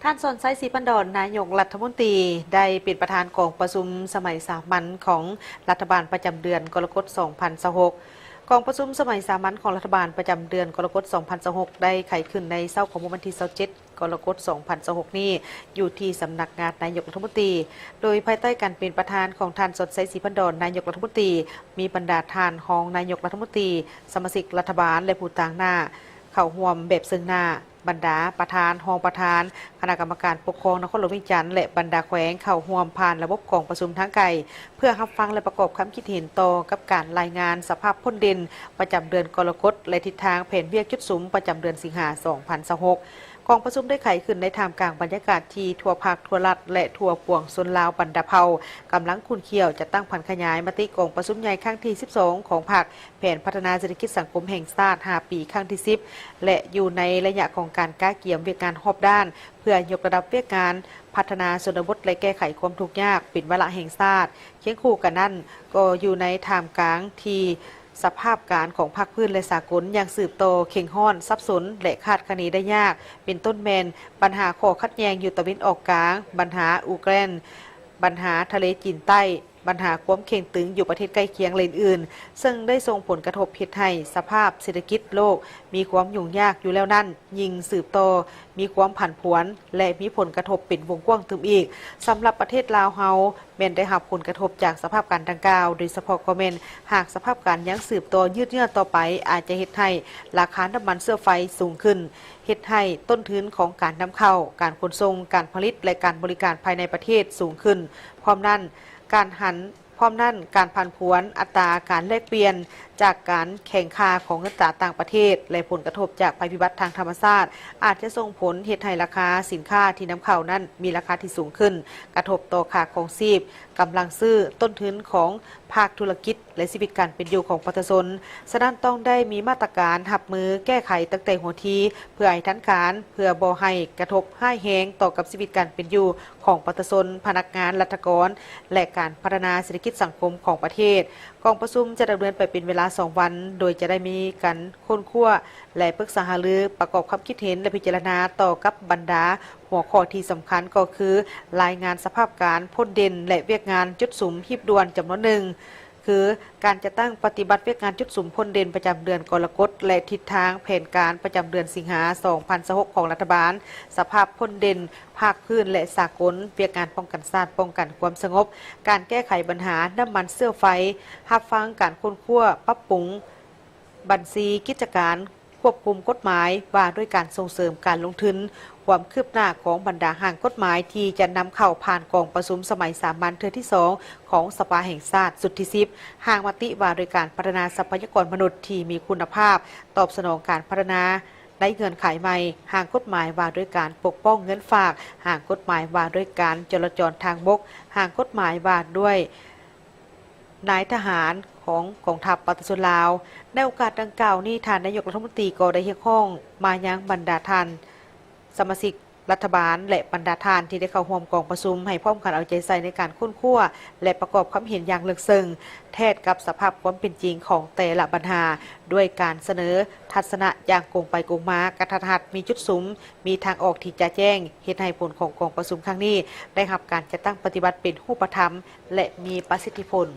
ທ່ານ ສອນໄຊ ສີພັນດອນ ນາຍົກລັດຖະມົນຕີ ໄດ້ເປັນປະທານກອງປະຊຸມສະໄໝສາມັນຂອງລັດຖະບານປະຈຳເດືອນກໍລະກົດ ສອງພັນຊາວຫົກ. ກອງປະຊຸມສະໄໝສາມັນຂອງລັດຖະບານປະຈຳເດືອນກໍລະກົດ ສອງພັນຊາວຫົກ ໄດ້ໄຂຂຶ້ນໃນເຊົ້າຂອງວັນທີ ຊາວເຈັດ ກໍລະກົດ ສອງພັນຊາວຫົກນີ້ ຢູ່ທີ່ສຳນັກງານນາຍົກລັດຖະມົນຕີ ໂດຍພາຍໃຕ້ການເປັນປະທານຂອງທ່ານ ສອນໄຊ ສີພັນດອນ ນາຍົກລັດຖະມົນຕີ, ມີບັນດາທ່ານຮອງນາຍົກລັດຖະມົນຕີ, ສະມາຊິກລັດຖະບານ ແລະ ຜູ້ຕາງໜ້າ ເຂົ້າຮ່ວມແບບເຊິ່ງໜ້າ. ບັນດາປະທານ, ຮອງປະທານ, ຄະນະກຳມະການປົກຄອງນະຄອນຫຼວງວຽງຈັນ ແລະ ບັນດາແຂວງເຂົ້າຮ່ວມຜ່ານລະບົບກອງປະຊຸມທາງໄກ ເພື່ອຮັບຟັງ ແລະ ປະກອບຄຳຄິດເຫັນຕໍ່ກັບການລາຍງານສະພາບພົ້ນເດັ່ນປະຈຳເດືອນກໍລະກົດ ແລະ ທິດທາງແຜນວຽກຈຸດສຸມປະຈຳເດືອນສິງຫາ ສອງພັນຊາວຫົກ. ກອງປະຊຸມໄດ້ໄຂຂຶ້ນໃນທ່າມກາງບັນຍາກາດທີ່ທົ່ວພັກ, ທົ່ວລັດ ແລະ ທົ່ວປວງຊົນລາວບັນດາເຜົ່າກຳລັງຂຸ້ນຂ້ຽວຈັດຕັ້ງຜັນຂະຫຍາຍມະຕິກອງປະຊຸມໃຫຍ່ຄັ້ງທີ ສິບສອງ ຂອງພັກ, ແຜນພັດທະນາເສດຖະກິດສັງຄົມແຫ່ງຊາດ ຫ້າ ປີ ຄັ້ງທີ ສິບ ແລະ ຢູ່ໃນໄລຍະຂອງການກະກຽມວຽກງານຮອບດ້ານ ເພື່ອຍົກລະດັບວຽກງານພັດທະນາຊົນນະບົດ ແລະ ແກ້ໄຂຄວາມທຸກຍາກເປັນວາລະແຫ່ງຊາດ. ຄຽງຄູ່ກັນນັ້ນ, ກໍຢູ່ໃນທ່າມກາງທີ່ສະພາບການຂອງພາກພື້ນ ແລະ ສາກົນຍັງສືບຕໍ່ເຄັ່ງຮ້ອນ, ສັບສົນ ແລະ ຄາດຄະເນໄດ້ຍາກ, ເປັນຕົ້ນແມ່ນບັນຫາຂໍ້ຂັດແຍ່ງຢູ່ຕາເວັນອອກກາງ, ບັນຫາອູເຄຣນ, ບັນຫາທະເລຈີນໃຕ້, ບັນຫາຄວາມເຄັ່ງຕຶງຢູ່ປະເທດໃກ້ຄຽງ ແລະ ອື່ນໆ, ເຊິ່ງໄດ້ສົ່ງຜົນກະທົບເຮັດໃຫ້ສະພາບເສດຖະກິດໂລກມີຄວາມຫຍຸ້ງຍາກຢູ່ແລ້ວນັ້ນ ຍິ່ງສືບຕໍ່ມີຄວາມຜັນຜວນ ແລະ ມີຜົນກະທົບເປັນວົງກວ້າງຕື່ມອີກ. ສຳລັບປະເທດລາວເຮົາ ແມ່ນໄດ້ຮັບຜົນກະທົບຈາກສະພາບການດັ່ງກ່າວ, ໂດຍສະເພາະກໍແມ່ນຫາກສະພາບການຍັງສືບຕໍ່ຍືດເຍື້ອຕໍ່ໄປ, ອາດຈະເຮັດໃຫ້ລາຄານ້ຳມັນເຊື້ອໄຟສູງຂຶ້ນ, ເຮັດໃຫ້ຕົ້ນທຶນຂອງການນຳເຂົ້າ, ການຂົນສົ່ງ, ການຜະລິດ ແລະ ການບໍລິການພາຍໃນປະເທດສູງຂຶ້ນ. ພ້ອມນັ້ນ, ການຫັນ ພ້ອມນັ້ນ, ການຜັນຜວນອັດຕາການແລກປ່ຽນຈາກການແຂງຄ່າຂອງເງິນຕາຕ່າງປະເທດ ແລະ ຜົນກະທົບຈາກໄພພິບັດທາງທຳມະຊາດ ອາດຈະສົ່ງຜົນເຮັດໃຫ້ລາຄາສິນຄ້າທີ່ນຳເຂົ້ານັ້ນມີລາຄາທີ່ສູງຂຶ້ນ, ກະທົບຕໍ່ຄ່າຄອງຊີບ, ກຳລັງຊື້, ຕົ້ນທຶນຂອງພາກທຸລະກິດ ແລະ ຊີວິດການເປັນຢູ່ຂອງປະຊາຊົນ. ສະນັ້ນ, ຕ້ອງໄດ້ມີມາດຕະການຮັບມືແກ້ໄຂຕັ້ງແຕ່ຫົວທີ ເພື່ອໃຫ້ທັນການ, ເພື່ອບໍ່ໃຫ້ກະທົບຮ້າຍແຮງຕໍ່ກັບຊີວິດການເປັນຢູ່ຂອງປະຊາຊົນ, ພະນັກງານລັດຖະກອນ ແລະ ການພັດທະນາເສດຖະກິດສັງຄົມຂອງປະເທດ. ກອງປະຊຸມຈະດຳເນີນໄປເປັນເວລາສອງວັນ, ໂດຍຈະໄດ້ມີການຄົ້ນຄວ້າ ແລະ ປຶກສາຫາລື, ປະກອບຄວາມຄິດເຫັນ ແລະ ພິຈາລະນາຕໍ່ກັບບັນດາຫົວຂໍ້ທີ່ສຳຄັນ ກໍຄື ລາຍງານສະພາບການພົ້ນເດັ່ນ ແລະ ວຽກງານຈຸດສຸມຮີບດ່ວນຈຳນວນໜຶ່ງ ຄື ການຈັດຕັ້ງປະຕິບັດວຽກງານຈຸດສຸມພົ້ນເດັ່ນປະຈຳເດືອນກໍລະກົດ ແລະ ທິດທາງແຜນການປະຈຳເດືອນສິງຫາ ສອງພັນຊາວຫົກ ຂອງລັດຖະບານ, ສະພາບພົ້ນເດັ່ນພາກພື້ນ ແລະ ສາກົນ, ວຽກງານປ້ອງກັນຊາດ, ປ້ອງກັນຄວາມສະຫງົບ, ການແກ້ໄຂບັນຫານ້ຳມັນເຊື້ອໄຟ, ຮັບຟັງການຄົ້ນຄວ້າ, ປັບປຸງບັນຊີກິດຈະການ, ຄວບຄຸມກົດໝາຍວ່າດ້ວຍການສົ່ງເສີມການລົງທຶນ, ຄວາມຄືບໜ້າຂອງບັນດາຮ່າງກົດໝາຍທີ່ຈະນຳເຂົ້າຜ່ານກອງປະຊຸມສະໄໝສາມັນເທື່ອທີສອງຂອງສະພາແຫ່ງຊາດຊຸດທີສິບ, ຮ່າງມະຕິວ່າດ້ວຍການພັດທະນາຊັບພະຍາກອນມະນຸດທີ່ມີຄຸນນະພາບ, ຕອບສະໜອງການພັດທະນາໃນເງື່ອນໄຂໃໝ່, ຮ່າງກົດໝາຍວ່າດ້ວຍການປົກປ້ອງເງິນຝາກ, ຮ່າງກົດໝາຍວ່າດ້ວຍການຈໍລະຈອນທາງບົກ, ຮ່າງກົດໝາຍວ່າດ້ວຍ ນາຍທະຫານຂອງກອງທັບປະຊາຊົນລາວ. ໃນໂອກາດດັ່ງກ່າວນີ້, ທ່ານນາຍົກລັດຖະມົນຕີກໍໄດ້ຮຽກຮ້ອງມາຍັງບັນດາທ່ານສະມາຊິກລັດຖະບານ ແລະ ບັນດາທ່ານທີ່ໄດ້ເຂົ້າຮ່ວມກອງປະຊຸມ ໃຫ້ພ້ອມກັນເອົາໃຈໃສ່ໃນການຄົ້ນຄວ້າ ແລະ ປະກອບຄວາມເຫັນຢ່າງເລິກເຊິ່ງ ແທດກັບສະພາບຄວາມເປັນຈິງຂອງແຕ່ລະບັນຫາ, ດ້ວຍການສະເໜີທັດສະນະຢ່າງກົງໄປກົງມາ, ກະທັດຮັດ, ມີຈຸດສຸມ, ມີທາງອອກທີ່ຈະແຈ້ງ, ເຮັດໃຫ້ຜົນຂອງກອງປະຊຸມຄັ້ງນີ້ໄດ້ຮັບການຈັດຕັ້ງປະຕິບັດເປັນຮູບປະທຳ ແລະ ມີປະສິດທິຜົນ.